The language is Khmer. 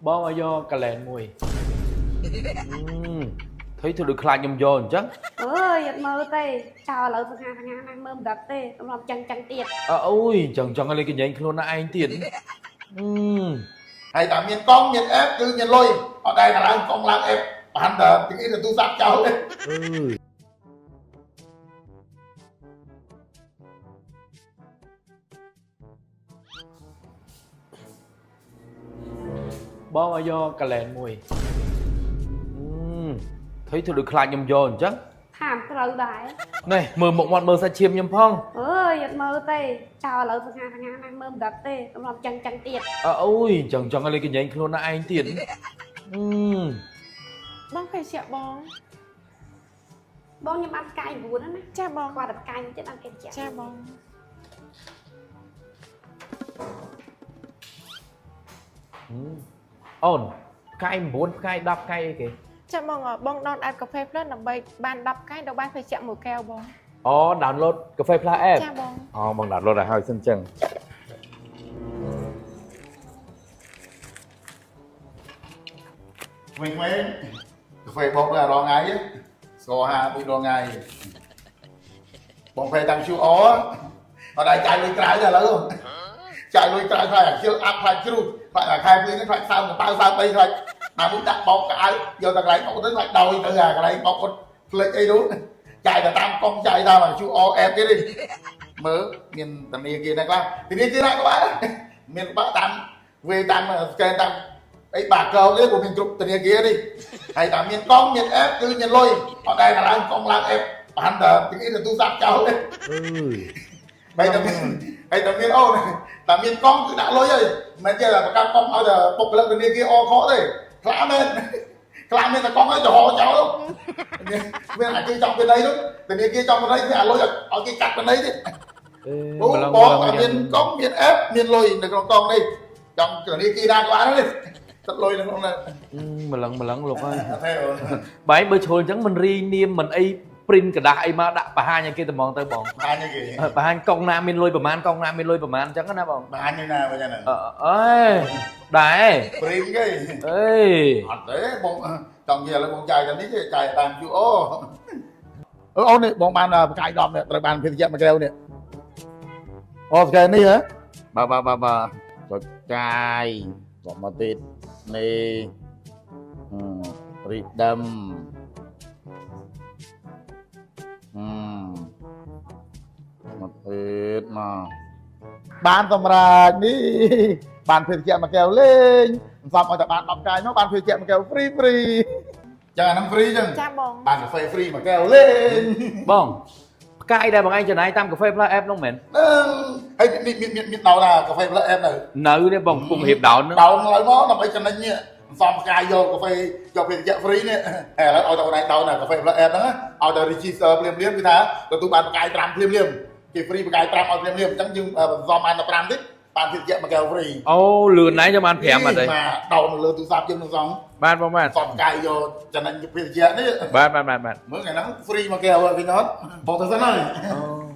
បងឲ្យយកកាឡែនមួយថុយធ្វើដូចខ្លាចខ្ញុំយកអញ្ចឹង អើយអត់មើលទេចោលឥឡូវសង្ហាសង្ហាណាស់មើលមិនដល់ទេតម្រាំចឹងចឹងទៀត អើអូយចឹងចឹងឲ្យលេងកញ្ញែងខ្លួនណាឯងទៀតអឺ ហើយតែមានកង់មានអេបគឺមានលុយអត់ដែលឡើងកង់ឡើងអេបបានតែទីនេះទូរស័ព្ទចោលទេ អើយបងឲ្យយកកាឡែនមួយអឺថុយធ្វើដូចខ្លាចខ្ញុំយកអញ្ចឹង ថាមត្រូវដែរ នេះមើលមុខមាត់មើលសាច់ឈាមខ្ញុំផង អើយអត់មើលទេចោលឥឡូវសង្ហាសង្ហាណាស់មើលមិនដល់ទេតម្រាំចឹងចឹងទៀត អើអូយចឹងចឹងឲ្យលេងកញ្ញែងខ្លួនណាឯងទៀតអឺ បងភេសជ្ជៈបង បងខ្ញុំបានផ្កាយ9ហ្នឹងណា ចាបង គាត់តែផ្កាយទៀតបានគេចាក់ ចាបង អូនផ្កាយ9ផ្កាយ10ផ្កាយអីគេ ចាបងបងដោន app កាហ្វេ Plus ដើម្បីបាន10ផ្កាយដល់បានភេសជ្ជៈមួយកែវបង អូ download កាហ្វេ Plus app ចាបង អូបង download ឲ្យហើយសិនចឹង ក្មេងៗកាហ្វេបងដល់រងថ្ងៃស្ករហាពីរថ្ងៃបងផេតាំង QR អត់ដែលចាយលុយក្រៅទេឥឡូវចាយលុយក្រៅខ្លាចអាខ្ជិលអាប់ខ្លាចជ្រុះខ្លាចអាខែភ្លេងខ្លាចសើមកប៉ៅសើបីខ្លាចណាមួយដាក់បោកកៅយកតែកន្លែងបោកទៅខ្លាចដោយទៅអាកន្លែងបោកគាត់ផ្លេចអីនោះចាយតែតាមកងចាយតាម QR app គេនេះមើលមានធនាគារណាខ្លះធនាគារណាក៏បានមានបាក់តាមវេតាម scan តាមអីបាកោទេព្រោះមានគ្រប់ធនាគារនេះហើយតែមានកង់មាន app គឺមានលុយអត់ដែលឡើងកង់ឡើង app បានតែទីនេះទូរស័ព្ទចោលទេ អើយ ហើយតែមានហើយតែមានអូនតែមានកង់គឺដាក់លុយហើយមិនមែនចេះតែបង្កើតកង់ឲ្យតែបុគ្គលិកធនាគារអខទេខ្លាមែនខ្លាមានតែកង់ហើយទៅហោចោលមានអាគេចង់ពីណីនោះធនាគារចង់ពីណីគឺអាលុយឲ្យគេកាត់ពីណីទៀត អេ អូ ម្លឹង បង ម្លឹង តែមានកង់មានអេបមានលុយនៅក្នុងកង់នេះចង់ធនាគារណាក៏បានដែរទឹកលុយនៅក្នុងនោះ ម្លឹងម្លឹងលោកហើយ អត់ទេអូន បែរបើជ្រុលអញ្ចឹងមិនរីនាមមិនអី print กระดาษអីមកដាក់បង្ហាញឲ្យគេត្មងទៅបង បានទេគេ បង្ហាញកង់ណាមានលុយប្រមាណកង់ណាមានលុយប្រមាណអញ្ចឹងណាបង បានទេណាបើចឹង អឺអើយដែរ ព្រីមគេ អេ អត់ទេបងចង់និយាយឥឡូវបងចាយតែនេះទេចាយតាម QR អឺអូននេះបងបានផ្កាយ10នេះត្រូវបានភេសជ្ជៈមួយកែវនេះអូផ្កាយនេះហ៎បាទបាទបាទបាទចុចចាយបកមកទៀតនេះរីដឹមអឺមកទៀតមកបានសម្រាប់នេះបានភេសជ្ជៈមួយកែវលេងសំឲ្យតែបាន10កាយមកបានភេសជ្ជៈមួយកែវ free free ចឹងអាហ្នឹង free ចឹង ចាបង បានកាហ្វេ free មួយកែវលេង បងផ្កាយដែលបងឯងចំណាយតាមកាហ្វេ Plus app នោះមែន ហ្នឹងហើយមានមានមានមានដោនណាកាហ្វេ Plus app នៅ នៅនេះបងកំពុងរៀបដោនហ្នឹង ដោនឡើយមកដើម្បីចំណេញនេះសំផ្កាយយកកាហ្វេយកភេសជ្ជៈ free នេះហើយឥឡូវឲ្យតែអូនឯងដោនណាកាហ្វេ Plus app ហ្នឹងឲ្យតែ register ភ្លាមភ្លាមគឺថាទទួលបានផ្កាយ5ភ្លាមភ្លាមគេ free ផ្កាយ5ឲ្យភ្លាមភ្លាមអញ្ចឹងយើងបន្សំបានតែ5ទៀតបានភេសជ្ជៈមួយកែវ free អូលឿនណាស់ចាំបាន5អត់ទេ បាទដោនលើទូរស័ព្ទយើងនឹងសង បាទបងបាទ សំផ្កាយយកចំណេញភេសជ្ជៈនេះ បាទបាទបាទបាទ មើលថ្ងៃហ្នឹង free មួយកែវវិញអត់បងទៅសិនហើយ អូ